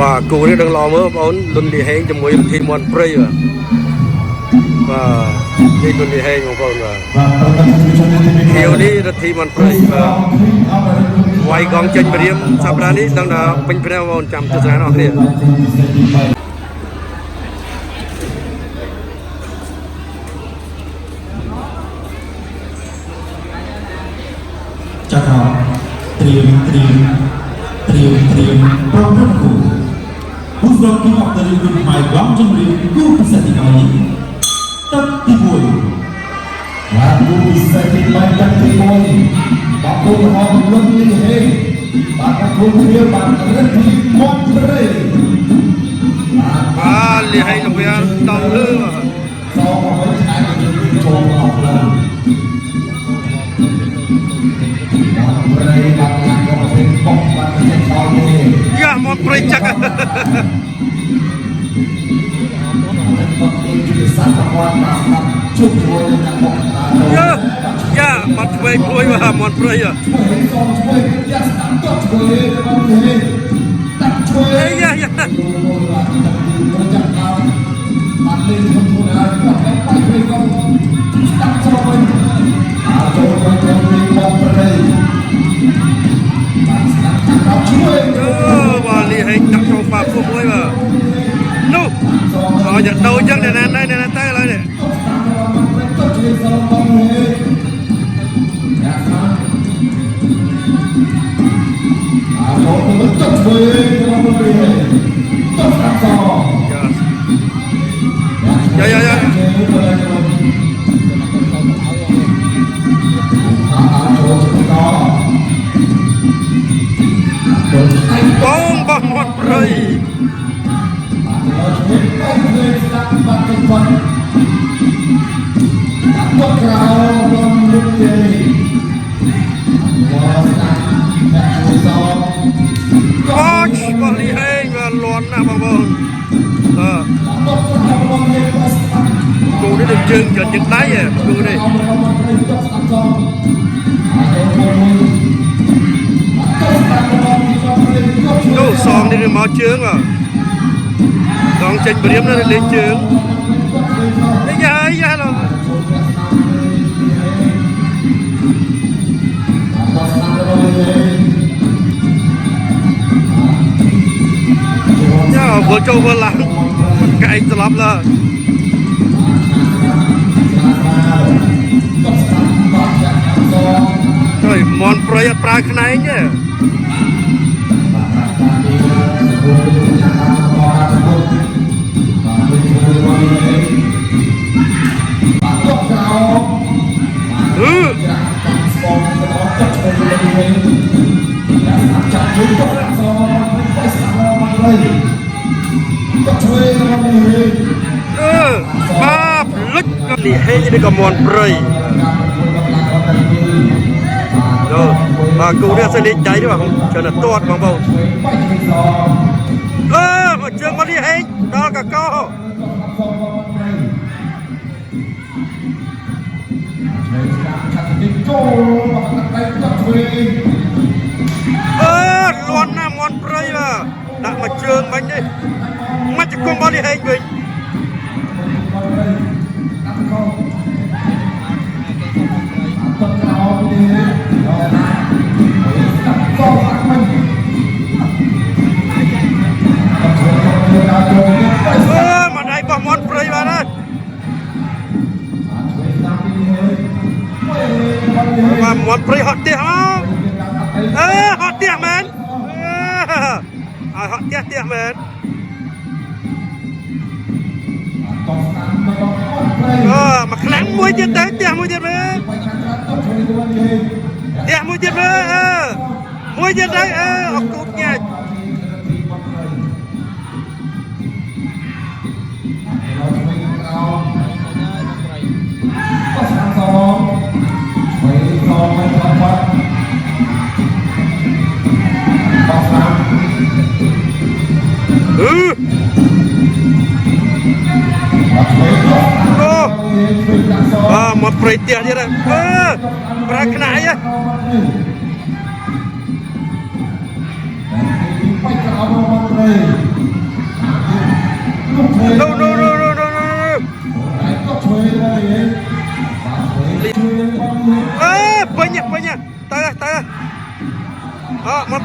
បាទគូនេះដឹងល្អមើលបងប្អូនលុនលីហេងជាមួយរិទ្ធីមន់ព្រៃបាទបាទនេះលុនលីហេងបងប្អូនបាទ បាទប្រកាសជាជនទី ខៀវនេះរិទ្ធីមន់ព្រៃបាទវាយកងចេញព្រាមសប្តាហ៍នេះដឹងថាពេញព្រះបងប្អូនចាំទស្សនាដល់គ្នា ចាក់ត្រៀមត្រៀមត្រៀមត្រៀមប្រព្រឹត្តគូគូស្រុកទីអត់ទៅវិញម៉ៃឡងជំរាបគូពិសេសទី3ទឹកទី1 បាទគូពិសេសទី3ទឹកទី1បាទគូក្រហមលុនលីហេងបាទគូគ្នាបាទរិទ្ធីមន់ព្រៃ បាទលីហេងលវាដល់លឺបាទ សងមកវិញឆ្ងាយទៅចូលអស់ផ្លូវបាទព្រៃបាទខាងក៏ប្រទេសបុកបាទប្រទេសដល់ទេ យ៉ាមន់ព្រៃចឹក បុកទីជាសត្វគាត់បាទសម្រាប់ជួបជាមួយនឹងអ្នកបុកតាចូល យ៉ាយ៉ាមកឆ្វេងមួយបាទមន់ព្រៃ ជួយសងជួយយ៉ាស្ដាប់តជួយរបស់នេះតាក់ជួយ អេយ៉ាយ៉ា ប្រចាំដល់បានលេងធំធំហើយគាត់តែបាយព្រៃក៏ស្ដាប់ចូលវិញអាចូលទៅទៅបងព្រៃបានស្ដាប់តាមជួយ អូបាទលីហេងដាក់ចូលបាពុះមួយបាទនោះអរយ៉ាដូរចឹងណែណែណែណែទៅឥឡូវនេះ ទៅជួយសងបងនេះយ៉ាស្ដាប់អាចូលទៅទៅជួយរបស់ព្រៃទៅស្ដាប់សង យ៉ាយ៉ាយ៉ាបងបោះមន់ព្រៃកោចបោះលីហេងបាទលន់ណាស់បងប្អូនអឺគូនេះដូចជើងច្រើនជាងដៃហ៎គូនេះនោះសងនេះមកជើងបាទសងចេញព្រាមណាស់លេងជើងនេះយ៉ាយ៉ាឡូយ៉ាវល់ចូលវល់ឡើងកែងស្លាប់ឡើយមន់ព្រៃអត់ប្រើខ្នែងទេអឺអឺបាភ្លុចលីហេងនេះក៏មន់ព្រៃចូលបាទគូនេះអត់សូវលេងដៃទេបាទច្រើនតែទាត់បងប្អូនអឺមកជើងមកលីហេងដល់កកអឺលន់ណាស់មន់ព្រៃបាទដាក់មកជើងបាញ់នេះមកជង្គង់មកលីហេងវិញអឺមកដៃបោះមន់ព្រៃបាទណាបាទមន់ព្រៃហត់ផ្ទះមកអឺហត់ផ្ទះមែនអឺឲ្យហត់ផ្ទះផ្ទះមែនអឺមកខ្លាំងមួយទៀតទៅផ្ទះមួយទៀតមើលផ្ទះមួយទៀតមើលអឺមួយទៀតទៅអឺអកូតញ៉ាច់អឺអូបាទមកព្រៃផ្ទះទៀតអឺប្រាក់ខ្នាយហ៎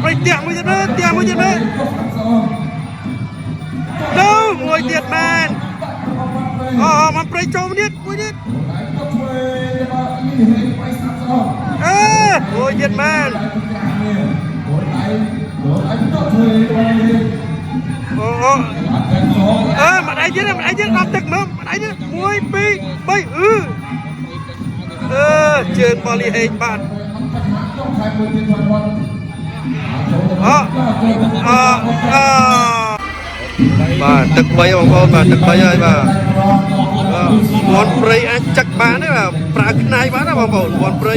មកព្រៃផ្ទះមួយទៀតមើលផ្ទះមួយទៀតមើលទៅមួយទៀតមែនអូមកព្រៃចូលមួយទៀតមួយទៀតអេមួយទៀតមែនអូអូអើមកដៃទៀតមកដៃទៀតដល់ទឹកមើលមកដៃទៀត1 2 3អឺអឺជើងបលីហេងបាទអអអបាទទឹក3បងប្អូនបាទទឹក3ហើយបាទមន់ព្រៃអាចចឹកបានទេបាទប្រើខ្នាយបានណាបងប្អូនមន់ព្រៃ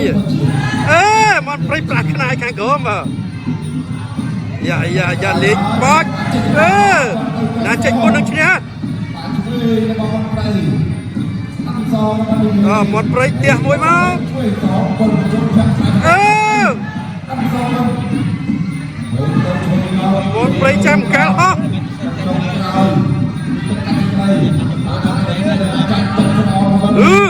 អេមន់ព្រៃប្រើខ្នាយខាងក្រោមបាទយ៉ាយ៉ាយ៉ាលេងបាច់អេណាចេញមុននឹងឈ្នះអមន់ព្រៃផ្ទះមួយមកអេមន់ព្រៃចាំកាលអស់អឺ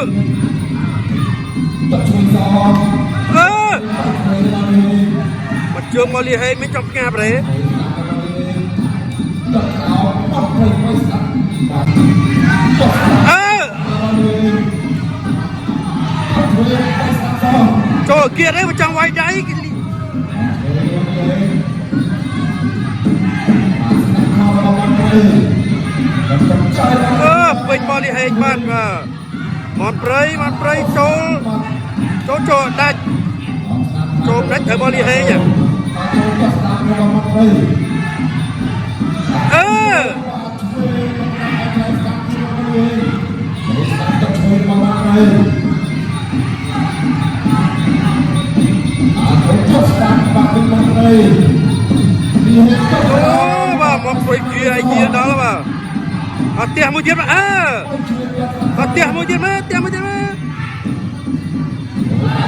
អឺមកជើងមកលីហេមិនចង់ផ្ងាប់ទេអឺចូលគៀតឯងមកចង់វាយដៃអឺពេញបលីហេងបានបាទមនព្រៃមនព្រៃចូលចូលចូលដាច់ចូលដាច់ត្រូវបលីហេងអឺអូបាទមកព្រៃជាអីជាដល់បាទអត់ផ្ទះមួយទៀតអើអត់ផ្ទះមួយទៀតមើលផ្ទះមួយទៀតមើល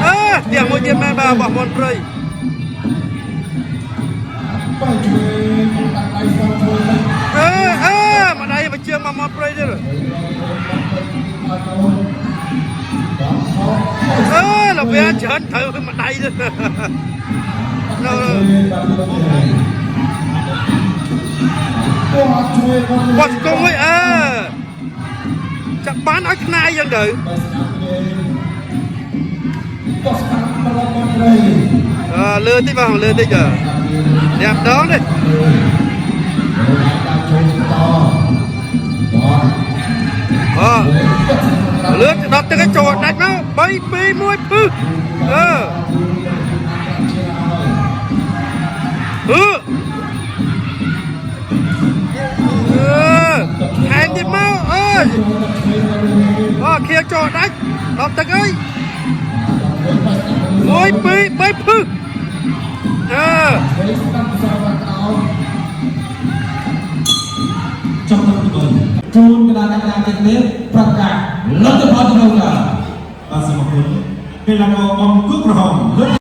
អើផ្ទះមួយទៀតមែនបាទរបស់មនព្រៃអើអើមកដៃមកជើងមកមនព្រៃទៀតអើលវាច្រើនត្រូវមកដៃទៀតនៅបោះកងមួយអើចាប់បានឲ្យខ្នាយយ៉ាងទៅអើលើតិចបាទលើតិចអ្នកម្ដងនេះអលើដល់ទឹកឲ្យចូលដាច់មក3 2 1ពឹសអឺអឺអឺថែមទៀតមកអើយអខៀវចូលដាច់ដល់ទឹកអើយ1 2 3ពឹសអឺ ចុះទឹកទី3ជូនកណ្ដាលកណ្ដាលជាតិនេះប្រកាសលទ្ធផលក្នុងការបាទសូមអរគុណកីឡាករអង្គក្រហមលើក